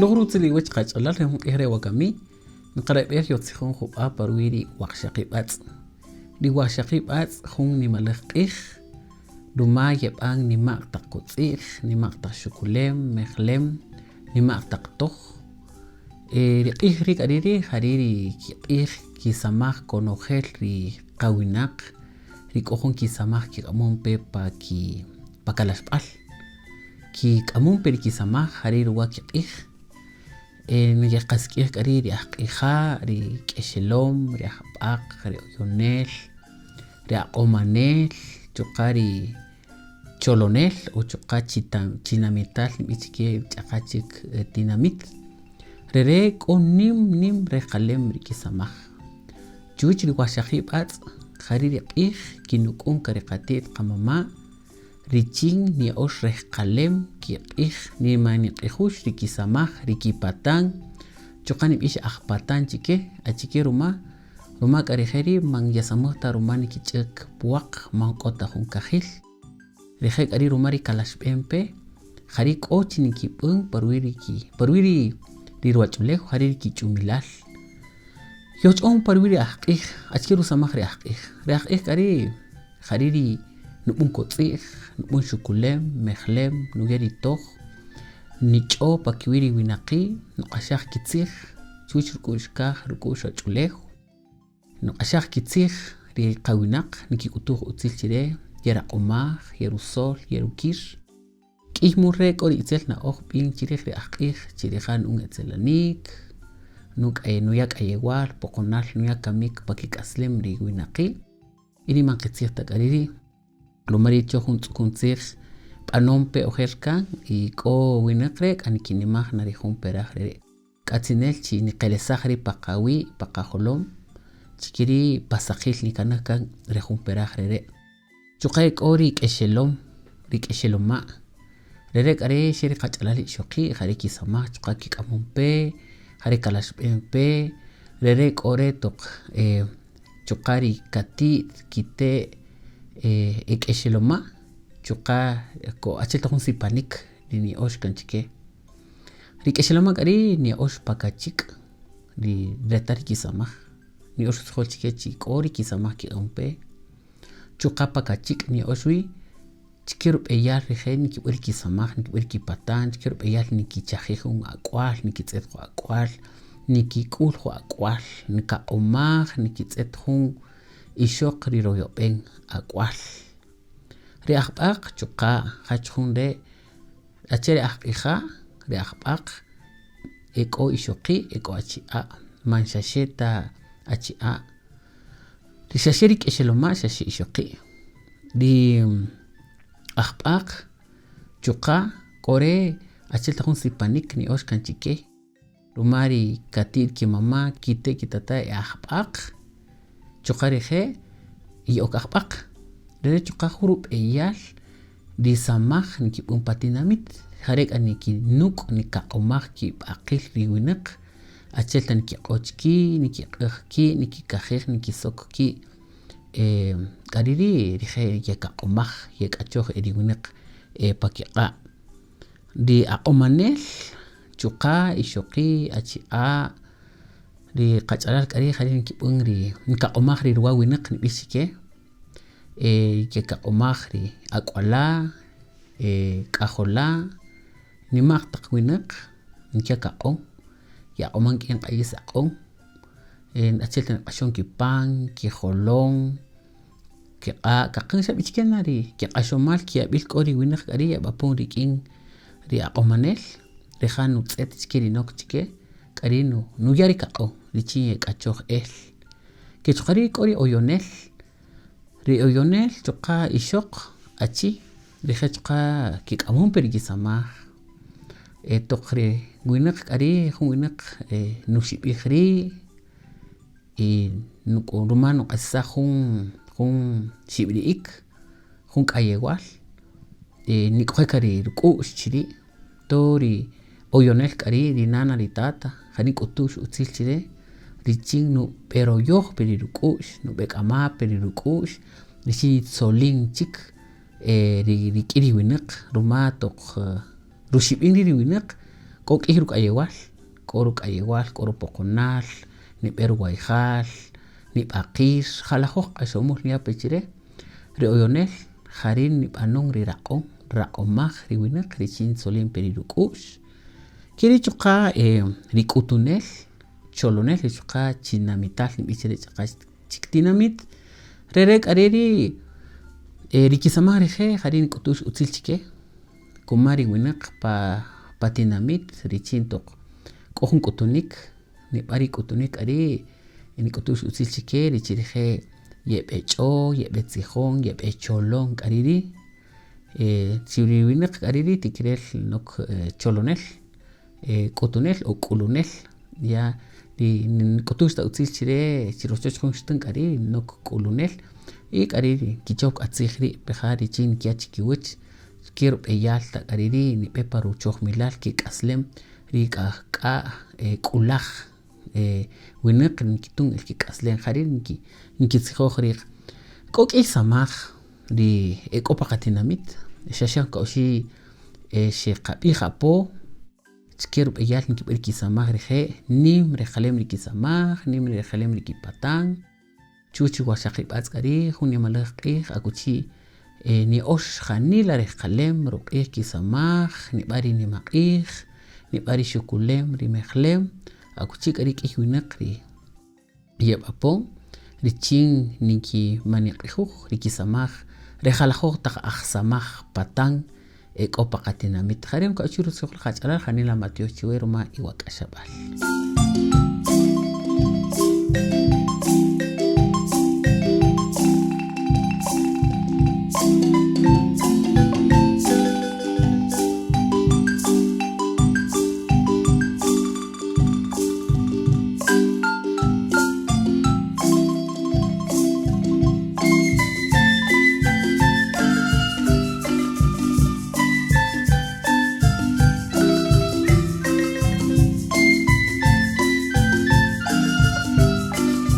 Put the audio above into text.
Jub'ulüj rutzil iwech qach'alal re jun q'ij re' wakami, nqarab'ej yojtzijon jub'a' pa ruwi' ri waqxaqi' b'atz'. Ri waqxaqi' b'atz' jun nimaläj q'ij ruma yeb'an nima'q taq kotz'i'j, nima'q taq xukulem, mejlem, nima'q taq toj. Ri q'ij ri' k'a ri' ri' ja ri' ri kiq'ij kisamaj konojel ri qawinaq ri k'o jun kisamaj kik'amon pe pa ki pa kalaxb'al. Kik'amon pe ri kisamaj ja ri' ruwa kiq'ij. Yeqasik'ij k'a ri' ri ajq'ija', ri k'exelom, ri ajb'aq, ri oyonel, ri aq'omanel, chuqa' ri cholonel o chuqa' chinamital nb'ix chi ke ch'aqa chik tinamït. Re re' k'o nïm nïm rejqalem ri kisamaj. Chuwäch ri waqxaqi' b'atz' ja ri' ri q'ij kinuk'un ka ri qati't qamama' richin nya'öx rejqalem kiq'ij nimaniq'ijux ri kisamaj, ri kipatan, chuqa' nib'ix ajpatan chi ke, achike ruma? Ruma k'a rije' ri' man yesamäj ta ruma nikich'äk pwaq, man k'o ta jun kajil. Rije' k'a ri' ruma ri kalaxb'en pe, ja ri' k'o chi nikib'än pa ruwi' ri ki, pa ruwi' ri ri ruwach'ulew, ja ri' ri kich'umilal. Yojch'on pa ruwi' ri ajq'ij, achike rusamaj ri ajq'ij? Ri ajq'ij k'a ri' ja ri' ri nub'än kotz'i'j, nub'än xukulem, mejlem, nuya' ri toj, nich'o pa kiwi' ri winaqi', nuq'axaj kitzij chuwäch ruk'u'x kaj, ruk'u'x ruwach'ulew. Nuq'axaj kitzij ri qawinaq nikik'utuj utzil chi re, yeraq'omaj, yerusöl, yerukïr. K'ïy mul re' k'o ri itzel na'oj b'in chi rij ri ajq'ij, chi rija' nu'än etzelanïk, nuya' k'ayewal, poqonal, nuya' kamïk pa kik'aslem ri winaqi' y ri man qitzij ta k'a ri' ri'. Ruma ri' choj jun tz'ukun tzij b'anon pe ojer kan y k'o winäq re' k'a nikinimaj na ri jun peraj re'. K'atzinel chi niqelesaj ri' pa qawi', pa qajolom, chi ke ri' pa saqil nikanaj kan re jun peraj re' re'. Chuqa' e k'o ri k'exelom, ri k'exeloma', re re' k'a re' xe ri qach'alal ixoqi' ja re' kisamaj chuqa' kik'amon pe, ja re' kalaxb'en pe, re re' k'o re' toq chuqa' ri kati't, kite' e k'exeloma' chuqa' achi'el ta jun sipanik ri niya'ox kan chi ke. Ri k'exeloma' k'a ri' niya'ox pa kachik' ri retal ri kisamaj, niya'ox rutzijol chi ke chi k'o ri kisamaj kiya'on pe, chuqa' pa kachik' niya'ox wi chike rub'eyal rije' nikib'än ri kisamaj, nikib'än ri kipatan, chike rub'eyal nikichajij jun ak'wal, nikitz'et jun ak'wal, nikik'ül jun ak'wal, nikaq'omaj, nikitz'et jun ixöq ri royob'en ak'wal. Ri ajb'aq chuqa' jach jun re' Achi'el ri ajq'ija', ri ajb'aq, e k'o ixoqi', e k'o achi'a', man xa xe ta achi'a', ri xa xe ri k'exeloma' xa xe ixoqi', ri ajb'aq chuqa' k'o re' achi'el ta jun sipanik niya'ox kan chi ke. Ruma ri kati't kimama', kite' kitata' e ajb'aq, chuqa' rije' ye'ok ajb'aq. Re' chuqa' jun rub'eyal ri samaj nkib'än pa tinamït, ja re' k'a nikinük' nikaq'omaj kib'aqil ri winäq, achi'el ta nikiq'öch ki', nikiq'äj ki', nikikajij, nikisök ki', k'a ri' ri' rije' yekaq'omaj, yek'achoj el ri winäq pa kiq'a'. Ri aq'omanel chuqa' ixoqi', achi'a', ri qach'alal k'a ri' ja ri' nkib'än ri nkaq'omaj ri ruwa winäq nb'ix chi ke, yekaq'omaj ri ak'wala', k'ajola', nima'q taq winäq nkiya' kaq'om, ye'aq'oman kik'in q'ayis aq'om, achi'el ta nq'axon kipan, kijolon, kiq'a', kaqän, xa b'achike na ri kiq'axomal kiyab'il k'o ri winäq k'a ri' yeb'apon rik'in ri aq'omanel, rija' nutz'ët achike ri nok chi ke, k'a ri' nuya' ri kaq'om richin yek'achoj el. Ke chuqa' ri' k'o ri oyonel, ri oyonel chuqa' ixöq, achi, rije' chuqa' kik'amon pe ri kisamaj, toq ri winäq k'a ri' jun winäq nuxib'ij ri' y ruma nuq'axsaj jun jun xib'ri'ik, jun k'ayewal nik'oje' ka ri ruk'u'x chi ri' to ri oyonel k'a ri' ri nana ri tata jani nk'utüx utzil chi re richin nub'eroyoj pe ri ruk'u'x, nub'ek'ama' pe ri ruk'u'x richin nitzolin chik rik'in ri winäq ruma toq ruxib'in ri' ri winäq. K'o k'ïy ruk'ayewal, k'o ruk'ayewal, k'o rupoqonal, nib'e ruwayjal, nib'aqir, jalajöj q'axomul niya' pe chi re, ri oyonel ja ri' nib'anon ri raq'on, nraq'omaj ri winäq richin ntzolin pe ri ruk'u'x, ke ri' chuqa' ri k'utunel, cholonel chuqa' chinamital nb'ix chi re ch'aqa chik tinamït, re re' k'a ri' ri kisamaj rije' ja ri' nik'utux utzil chi ke kuma ri winäq pa tinamït richin toq k'o jun k'utunïk nib'an ri k'utunïk k'a ri' nik'utux utzil chi ke richin rije' yeb'ech'o, yeb'etzijon, yeb'echolon k'a ri' ri' chi ri winäq k'a ri' ri' tikirel nok cholonel, k'utunel o k'ulunel ya ri nk'utux ta utzil chi re chi rochoch jun xtän k'a ri' nok k'ulunel y k'a ri' nkichöp k'a tzij ri' peja' richin nkiya' chi kiwäch ke rub'eyal ta k'a ri ri' nib'e pa ruchojmilal kik'aslem ri k'ak'a' k'ulaj winäq nkitun el kik'aslem ja ri' nkitzijoj rij. K'o k'ïy samaj ri e k'o pa qatinamit xa xe jun ka'i oxi' xeqab'ij apo achike rub'eyal nkib'än ri kisamaj rije' nïm rejqalem ri kisamaj, nïm rejqalem ri kipatan, chuwäch ri waqxaqi' b'atz' k'a ri' jun nimaläj q'ij akuchi niya'öx janila rejqalem ruq'ij kisamaj, nib'an ri nimaq'ij, nib'an ri xukulem, ri mejlem, akuchi k'a ri' k'ïy winäq ri yeb'apon richin nkimaniq'ijuj ri kisamaj re jalajöj taq ajsamaj patan e k'o pa qatinamit. Ja re' jun ka'i oxi' rutzijol qach'alal janila matyox chiwe ruma iwak'axab'al.